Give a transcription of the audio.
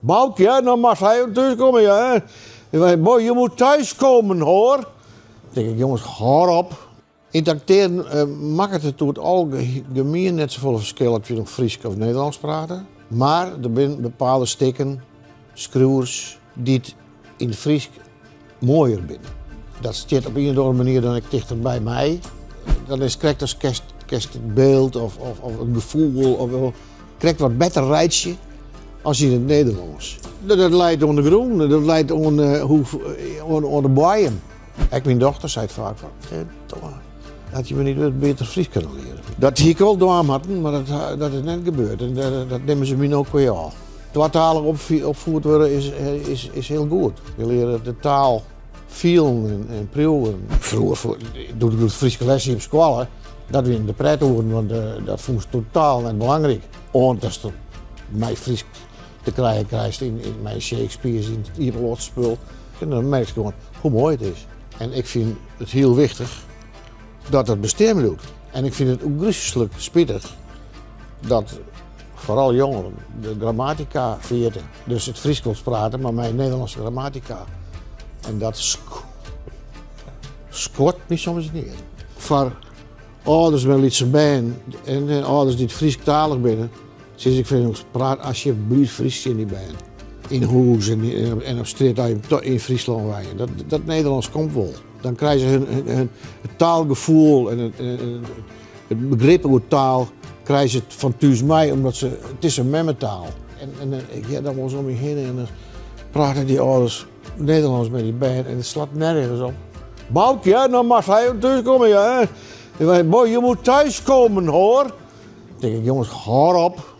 Boukje, no moatst even thús komme, ja. Boy, je moet thuiskomen, hoor. Dan tink ik, jonges, hâld op. Yn it aktearen makket it oer it algemien net safolle ferskil oft je no Frysk of Nederlânsk prate. Mar der binne bepaalde stikken, skriuwers, dy't yn it Frysk moaier binne. Dat stiet op ien of oare manier dan ek tichter by my. Dan is it krekt as kinst, kinst it byld of, of, of it gefoel of, of krekt wat better reitsje as yn it Nederlânsk. Dat, dat leit oan de grûn, dat leit oan, eh, hoe, oan, oan de boaiem. Ek myn dochter seit faak fan, eh, had je me niet wat beter Frysk kunnen leren. Dat hie ik wol dwaan moatten, mar dat, dat is net gebeurd. En dat, dat nimme se my no kwea ôf. Twatalich opfied wurde is, is, is hiel goed. Je leare de taal fielen en, en priuwen. Froeger, doe't ik de Fryske les hie op skoalle, dat wiene de pretoeren, want uh, dat fûn ik totaal net belangryk. Oant datst mei Frysk te krijen krijst yn, yn mei Shakespeare yn it iepenloftspul. En dan merkst gewoan hoe moai it is. En ik fyn it hiel wichtich dat it bestean bliuwt. En ik fyn it ôfgryslik spitich dat foaral jongeren de grammatika ferjitte. Dus it Frysk wol prate, mar mei Nederlânske grammatika. En dat skuort my soms neat. Foar âlders mei lytse bern en, en âlders dy't Frysktalich binne, sis ik fan praat asjebleaft Frysk tsjin dy bern. Yn hûs en, en op strjitte yn Fryslân wenje. Dat, dat Nederlânsk komt wol. Dan krije se hun, hun, hun it taalgefoel en it, it begrip oer taal krije se fan thús mei, omdat se, it is in memmetaal. En, en ik hear dan wolris om my hinne en dan prate dy âlders Nederlânsk mei dy bern en it slacht nergens op. Boukje, no moatst even thús komme, ja. Boy, je moet thuiskomen, hoor. Dan tink ik, jonges, hâld op.